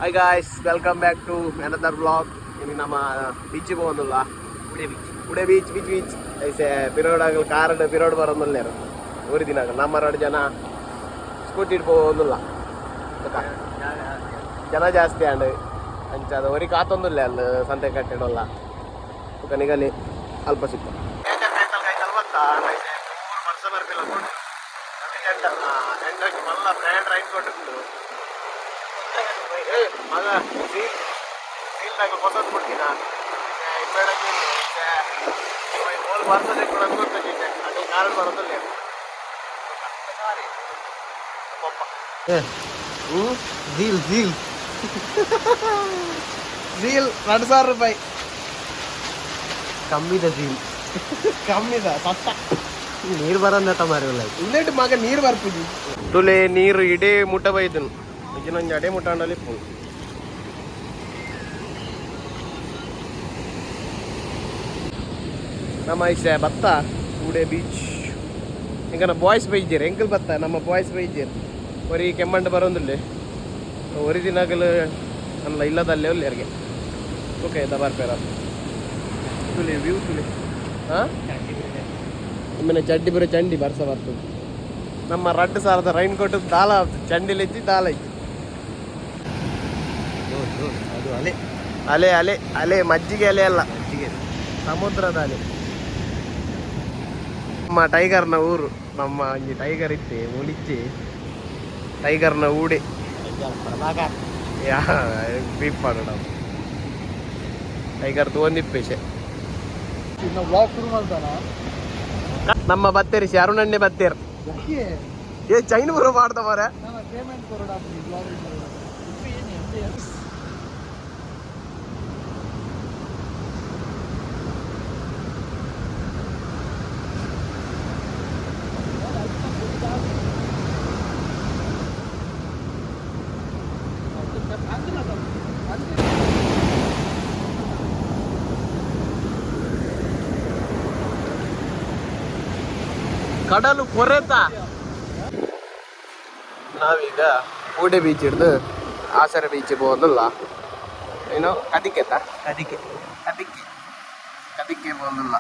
Hi guys, welcome back to another vlog. ಇನಿ ನಮ್ಮ beach ಪೋವೊಂದುಲ್ಲ. ಉಡೆ ಬೀಚ್, ಬೀಚ್ ಬೀಚ್ ಐಸೆ ಪಿರೋಡಾಗಲ್ ಕಾರಡ್ ಪಿರೋಡ್ ಬರೋದಿಲ್ಲೇರು. ಊರಿ ದಿನಾಗಲ್ ನಮ್ಮ ಎರಡು ಜನ ಸ್ಕೂಟಿ ಪೋವೊಂದುಲ್ಲ. ಬೊಕ ಜನ ಜಾಸ್ತಿ ಆಂಡ್ ಅಂಚಾದ ಒರಿ ಕಾತೊಂದುಲ್ಲ ಅಲ್ಲಿ ಸಂತೆ ಕಟ್ಟಿಡಲ್ಲ. ಬೊಕ ನಿಗಲಿ ಅಲ್ಪ ಸಿಕ್ಕ ವರ್ಷ ಬರ್ಪಿಲ್ಲ. ಮಲ್ಲ ಬ್ರ್ಯಾಂಡ್ ರೈನ್ ಕೋಟ್ ಉಂಟು. ಏ ಮಗ, ಸೀಲ್ ಸೀಲ್ ದಾಗ ಹೊಸದು ಕೊಡ್ತೀನ. ಓಲ್ ಬರ್ತದೆ ಕೂಡ ಗೊತ್ತಿದೆ. ಅದು ಕಾರಲ್ಲಿ ಬರೋದಿಲ್ಲ. ಹ್ಞೂ. Zeal zeal. Zeal 2000 ರೂಪಾಯಿ. ಕಮ್ಮಿದ ಝೀಲ್. ಕಮ್ಮಿದ ಸತ್ತ. ನೀರು ಬರಂದಟ ಮಾರಿಲ್ಲ. ಉಂದೇಟ್ ಮಗ ನೀರು ಬರ್ಪುಜಿ. ತುಲೆ ನೀರು ಇಡೇ ಮುಟ್ಟ ಬೈದನು. ಇಜಿನೊಂಜಿ ಅಡೆ ಮುಟ್ಟಾಂಡಲಿ ಇಪ್ಪುಂಡು. ನಮ್ಮ ಐಸೆ ಬತ್ತ ಕೂಡೆ ಬೀಚ್. ಎಂಕನ ಬಾಯ್ಸ್ ಬೈಜೇರು, ಎಂಕಲ್ ಬತ್ತ ನಮ್ಮ ಬಾಯ್ಸ್ ಬೈಜೇರು. ಒರಿ ಕೆಮ್ಮಂಡ ಬರೋದಿಲ್ಲ. ಒರಿ ದಿನಗಲು ಅಲ್ಲ ಇಲ್ಲದಲ್ಲೇ ಒಲ್ಲೆರ್ಗೆ. ಓಕೆ, the ಬರ್ಪೇರ. ತುಲೆ ವ್ಯೂ ತುಲೆ. ಹಾಂ, ಆಮೇಲೆ ಚಡ್ಡಿ ಬರೋ ಚಂಡಿ ಬರ್ಸ ಬರ್ತದೆ. ನಮ್ಮ 2000ದ ರೈನ್ ಕೋಟ್ ದಾಲ ಚಂಡಿಲೆಜ್ಜಿ ದಾಲ ಇಜ್ಜಿ. ಅದು ಅಲೆ. ಅಲೆ ಅಲೆ ಅಲೆ, ಮಜ್ಜಿಗೆ ಅಲೆ ಅಲ್ಲ. ಮಜ್ಜಿಗೆ. ಸಮುದ್ರದ ಅಲೆ. ನಮ್ಮ ಟೈಗರ್ನ ಊರು. ನಮ್ಮ ಒಂಜಿ ಟೈಗರ್ ಇತ್ತೆ ಮುಲಿಚ್ಚಿ ಟೈಗರ್ನ ಊಡೆ. ಪ್ರಭಾಕರ್. ಯಾ ಬೀಪ್ ಮಾಡೋಣ. ಟೈಗರ್ ತೋಂದಿಪ್ಪೇಶೆ. ಬ್ಲಾಗ್ ಶುರು ಮಾಡ್ತಾನ. ನಮ್ಮ ಬತ್ತೇರಿಸಿ ಅರುಣಣ್ಣೆ ಬತ್ತೇರ್. ಏ ಚೈನ್ ಬರೋ ಮಾಡ್ದ ಮಾರ. ಪೇಮೆಂಟ್ ಕೊರೋಡ ಬ್ಲಾಗ್. ಕಡಲು ಕೊರೆತ. ನಾವೀಗ ಕೂಡೆ ಬೀಚ್ ಹಿಡ್ದು ಆಸರೆ ಬೀಚ್ ಹೋದಲ್ಲ. ಏನು ಕದಿಕೆತ? ಅದಕ್ಕೆ. ಕದಿಕೆ, ಕದಿಕೆ ಬಂದಿಲ್ಲ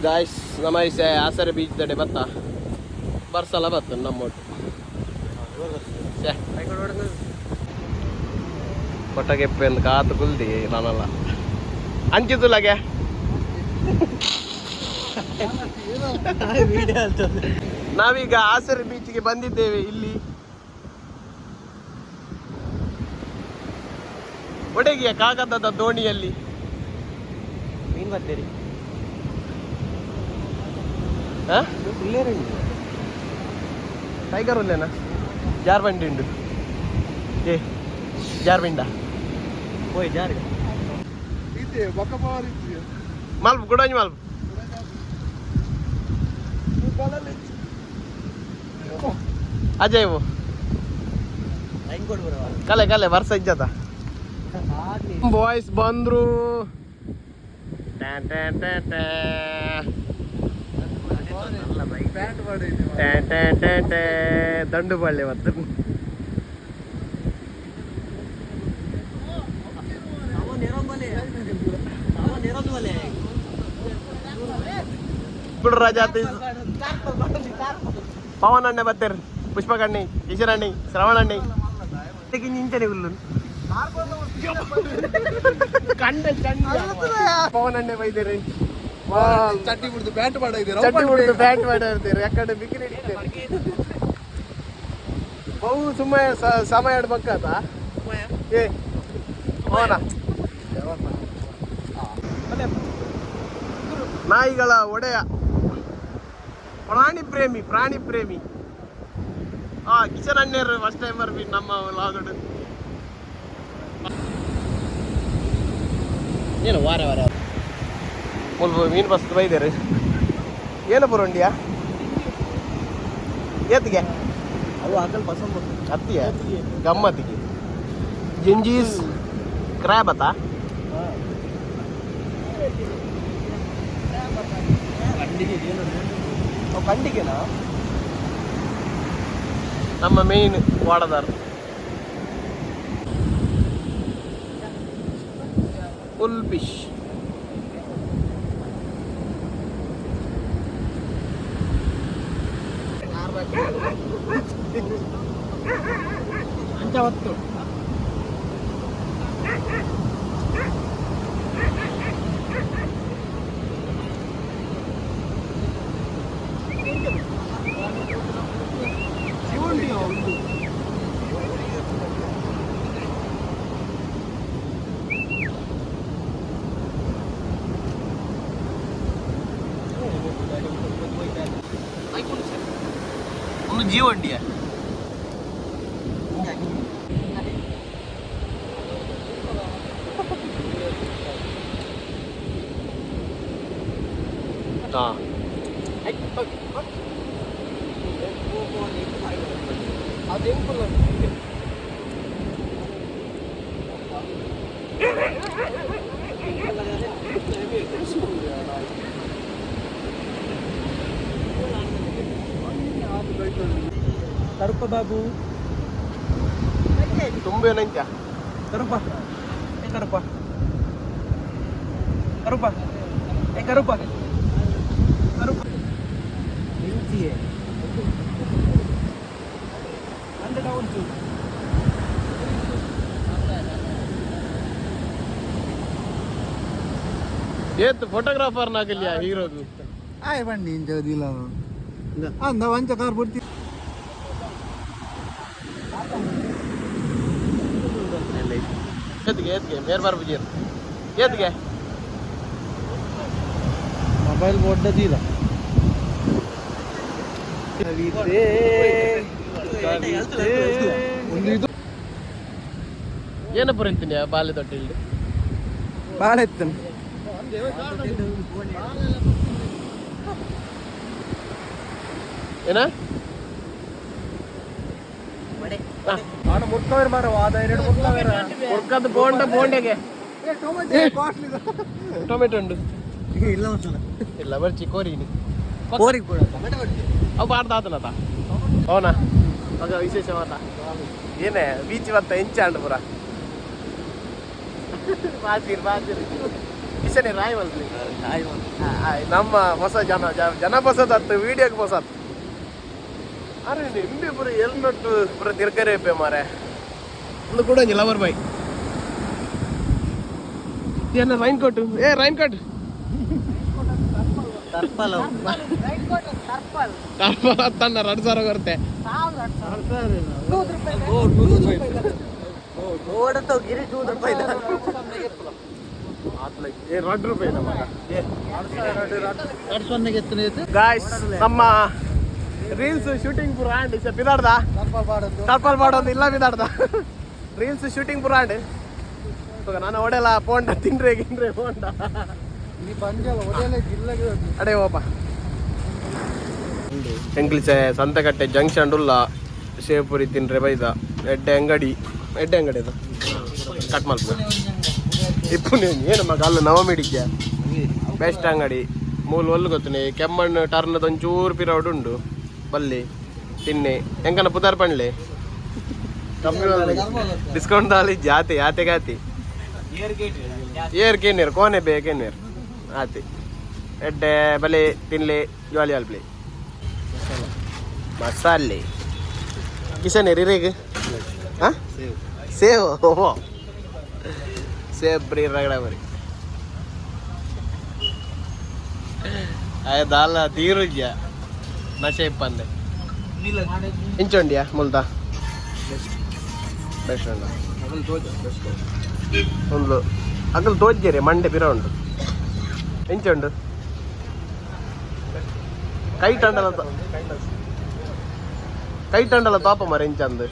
ಗಾಯ್ಸ್. ನಮ್ಮ ಐಸೆ ಆಸರೆ ಬೀಚ್ ದಡೆ ಬತ್ತ. ಬರ್ಸಲ ಬತ್ತ ನಮ್ಮೊಟ್ಟು. ಛೆ. ಕೊಟ್ಟಗೆಪ್ಪೆ ಅಂದ್ ಕಾತು ಕುಲ್ದಿ ನಾನಲ್ಲ ಅಂಚಿದ್ದುಲಾಗೆ. ನಾವೀಗ ಆಸರೆ ಬೀಚ್ಗೆ ಬಂದಿದ್ದೇವೆ. ಇಲ್ಲಿ ಒಡಗಿಯ ಕಾಗದದ ದೋಣಿಯಲ್ಲಿ ಮೀನು ಬರ್ತೀರಿ. ಹ? ಉಳ್ಳೇರುಂಟು. ಟೈಗರ್ ಉಲ್ಲೇನಾ? ಜಾರ್ಬಂಡಿ ಉಂಡು. ಏ ಜಾರ್ಬಿಂಡ. ಹೋಯ್ ಜಾರಿ. ಮಲ್ಪ ಗುಡಂಜ್ ಮಲ್ಪ. ಅಜಯ್ ಲೈನ್ ಕೊಡು ಬರುವ. ಕಲೆ ಕಲೆ ವರ್ಷ ಇಜ್ಜದ. ಬಾಯ್ಸ್ ಬಂದ್ರು. Tan tan tan tan. Tan tan tan tan. ದಂಡು ಬಳ್ಳಿ ಮತ್ತು ರಾಜ ಪವನ್ ಅಣ್ಣೆ ಬತ್ತೇರ್, ಪುಷ್ಪಕಣ್ಣಿ, ಕಿಶನ್ ಶ್ರವಣಣ್ಣಿ ಇಂಚನೆ ಉಲ್ಲು ಕಂಡ ಚಂಡಿ. ಪವನ್ ಅಣ್ಣೆ ಬೈದೇರಿ. ಚಡ್ಡಿ ಬಿಡ್ದು ಬ್ಯಾಟ್ ಮಾಡಿದ್ದೀರಾ. ಚಡ್ಡಿ ಬಿಡ್ದು ಪ್ಯಾಂಟ್ ಮಾಡಿರ್ತೀರಿ. ಯಾಕಂದ್ರೆ ಬಿಕಿನಿ ಹಿಡಿತೀರಿ. ಬಹು ಸುಮ್ಮನೆ ಸಮಯ ಆಡ್ಬೇಕಾತ. ಏ ಪವನ, ನಾಯಿಗಳ ಒಡೆಯ, ಪ್ರಾಣಿ ಪ್ರೇಮಿ, ಪ್ರಾಣಿ ಪ್ರೇಮಿ. ಆ ಕಿಶನ್ ಅಣ್ಣೇರು ಫಸ್ಟ್ ಟೈಮ್ ಬರ್ಬಿ ನಮ್ಮ ಲಾಗಡು. ಏನು ವಾರ ವಾರ ಮುಲ್ಪ ಮೀನು ಬಸ್ತು ಬೈದೇರು. ಏನು ಬರೋಂಡಿಯಾ ಏತಿಗೆ? ಅವು ಹಾಕಲ್ ಪಸಂದ್. ಅತ್ತಿಯ ಗಮ್ಮತ್ತಿಗೆ ಜಿಂಜೀಸ್ ಕ್ರ್ಯಾಬ್ ಅತ್ತ. ಕಂಡಿಗೆನಾ? ನಮ್ಮ ಮೇನ್ ವಾಡದಾರ್. Full fish. ಅಂಚ ಹೊತ್ತು. ಒಂದು ಜೀವಂಡಿಯ. ಹಾ, ಕರುಪ ಬಾಬು. ತುಂಬೇನಂಚ. ಕರುಪ, ಏ ಕರುಪ, ಕರುಪ, ಏ ಕರುಪ, ಕರುಪ. ಅಂಡ ಉಂಟು. ಏತ್ ಫೋಟೋಗ್ರಾಫರ್ ನಾಗಲ್ಯ ಹೀರೋಗು. ಆಯ್ ಬನ್ನಿ ಇಂಚ ದಿಲ್ಲ ಅಂದ ವಂಚ ಕಾರ್ ಬಿಡ್ತಿ. ಏತ್ಗೆ ಏತ್ಗೆ ಮೇರ್ ಬಾರ್ ಬುಜಿಯರ್ ಏತ್ಗೆ. Mobile board ದೀಲ. ಒಂದು ಇದು. ಏನ ಪುರಿಂತೀನಿ ಬಾಲೆ ತೊಟ್ಟಿ ಇಲ್ಲಿ. ಬಾಳ ಎತ್ತನ. ಏನ? ಮುರ್ಕವೇರ್ ಮಾರ ವಾದ ಎರಡು ಮುರ್ಕವೇರ. ಮುರ್ಕದ ಬೋಂಡ ಬೋಂಡೆಗೆ ಟೊಮೆಟೊ ಉಂಡು. ಇಲ್ಲ ಮಸಾಲ. ಇಲ್ಲ ಬರ್ಚಿ ಕೋರಿನಿ. ಕೋರಿಗೆ ಕೂಡ. ಅವು ಬಾರ್ದಾತನತ ಅವನ ಮಗ ವಿಶೇಷ ಮಾತ ಏನೇ ಬೀಚ್ ಬತ್ತ ಎಂಚಾಂಡ್ ಪುರ ಬಾಜಿರ್ ಬಾಜಿರ್ ಕಿಶನೆ ರಾಯ್ ಮಲ್ಪಿ. ನಮ್ಮ ಹೊಸ ಜನ ಜನ ಬಸದತ್ತು ವಿಡಿಯೋಗೆ ಬಸತ್. ಅರೆ ನಿಂಬೆ ಪುರ ಎಲ್ನೊಟ್ಟು ಪುರ ತಿರ್ಕರೆ ಪೇ ಮಾರೆ. ಒಂದು ಕೂಡ ಒಂಜಿ ಲವರ್ ಬಾಯ್ ಏನ ರೈನ್ ಕೋಟ್, ಏ ರೈನ್ ಕೋಟ್. ತನ್ನ 2000 ಬರುತ್ತೆ. ಗಿರಿ 2 ರೂಪಾಯಿ. ಏ 2 ರೂಪಾಯಿ ನಮ್ಮ. 2 ಸೊನ್ನೆಗೆ ಎತ್ತನ. ಗಾಯ್ಸ್, ನಮ್ಮ ರೀಲ್ಸ್ ಶೂಟಿಂಗ್ ಪೂರ ಆಂಡ್ ಇಸ ಬಿದಾಡ್ದ ಟರ್ಪಲ್ ಬಾಡೊಂದು ಇಲ್ಲ ಬಿದಾಡ್ದ ರೀಲ್ಸ್ ಶೂಟಿಂಗ್ ಪೂರ ಆಂಡ್. ಇವಾಗ ನಾನು ಓಡೆಲ್ಲ ಪೋಂಡ ತಿನ್ರೆ ಗಿನ್ರೆ ಪೋಂಡ. ಈ ಪಂಜಲ ಒಡೆಯಲ್ಲ ಜಿಲ್ಲೆಗೆ. ಅಡೆ ಓಪ ಎಂಕ್ಲಿಸೆ ಸಂತೆಕಟ್ಟೆ ಜಂಕ್ಷನ್ ಉಲ್ಲ ಸೇಪುರಿ ತಿನ್ರೆ ಬೈದ. ಎಡ್ಡೆ ಅಂಗಡಿ, ಎಡ್ಡೆ ಅಂಗಡಿ ಅದು. ಕಟ್ ಮಲ್ಪ ಇಪ್ಪು. ಏನು ಮಗ ಅಲ್ಲ ನವಮಿಡಿದ್ಯಾ ಬೆಸ್ಟ್ ಅಂಗಡಿ ಮೂಲು ಒಲ್ಲು ಗೊತ್ತನೆ ಕೆಮ್ಮಣ್ಣು ಟರ್ನದ ಒಂಚೂರು ಪಿರೌಡ್ ಉಂಡು ಬಲ್ಲಿ ತಿನ್ನೆ. ಎಂಕನ ಪುದಾರ್ ಪಣ್ಲೆ ಡಿಸ್ಕೌಂಟ್ ದಾಲಿ ಜಾತಿ ಯಾತೆ ಗಾತಿ ಏರ್ ಕೇನೇರು ಕೋನೆ ಬೇಕೇನೇರು ಆತಿ. ಎಡ್ಡೆ ಬಲೆ ತಿನ್ಲೆ ಜಾಲಿ ಅಲ್ಪ್ಲೆ ಮಸಾಲೆ ಕಿಶನ್ ಇರೇಗ. ಹಾಂ ಸೇವ್ ಓ ಸೇವ್ ಬ್ರಿ ರಗಡ ಬರಿ ಆಯ ದಾಲ ತೀರುಜ್ಯ ನಶೆ ಇಪ್ಪಂದೆ ಇಂಚೊಂಡಿಯಾ ಮುಲ್ದ ಬೆಸ್ಟ್ ಉಂಡ ಒಂದು ಅಗಲ್ ತೋಜ್ಜೆರೆ ಮಂಡೆ ಪಿರ ಉಂಡು ಎಂಚುಂಡು ಕೈಟ್ ಅಂಡಲ ಕೈಟ್ ಅಂಡಲ ತಾಪ ಮರ ಎಂಚಂದು.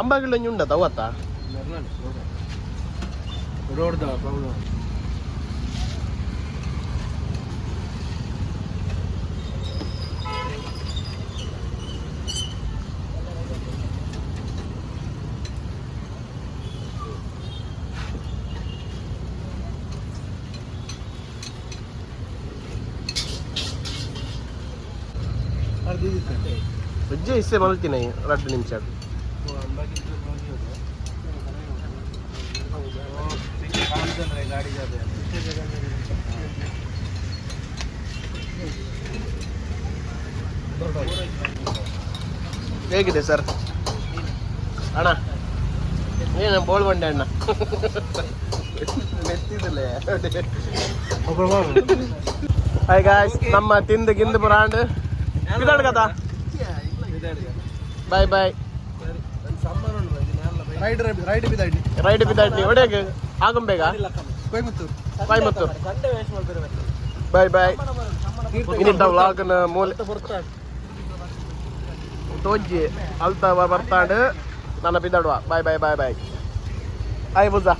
ಅಂಬಾಗಿಲ್ಲ ಒಂಜಿ ಉಂಡತ ಅವತ್ತ. ರೋಡ್ ಬಜ್ಜೆ ಇಸ್ಸೆ ಮಲ್ತಿನ 2 ನಿಮಿಷ. ಗಾಡಿ ಜಾದೆ. ಹೇಗಿದೆ ಸರ್? ಅಣ್ಣ, ಏನು ಬೋಳ್ ಬಂಡೆ ಅಣ್ಣ ಮೆತ್ತಿದಲ್ಲ. ಹಾಯ್ ಗಾಯ್ಸ್, ನಮ್ಮ ತಿಂದು ಗಿಂದು ಪುರಾಂಡ್ ಇದಾಡ್ ಕದಾ. Bye bye. ರೈಡ್ ರೈಡ್ ಬಿದ್ದಾಡಿ. ರೈಡ್ ಬಿದ್ದಾಡ್ನಿ. ಒಡೆಗ್ ಆಗುಂಬೇಗ? ಕೊಯಮತ್ತೂರು. ಕೊಯಮತ್ತೂರು. Bye bye. ಇನ್ನಿದ್ದ ವ್ಲಾಗ್ನ ಮೂಲೆ ತೋಜಿ ಅಲ್ತ ಬರ್ತಾಂಡ್. ನನ್ನ ಬಿದ್ದಾಡುವ. Bye bye bye bye. ಆಯ್ ಬುಜಾ.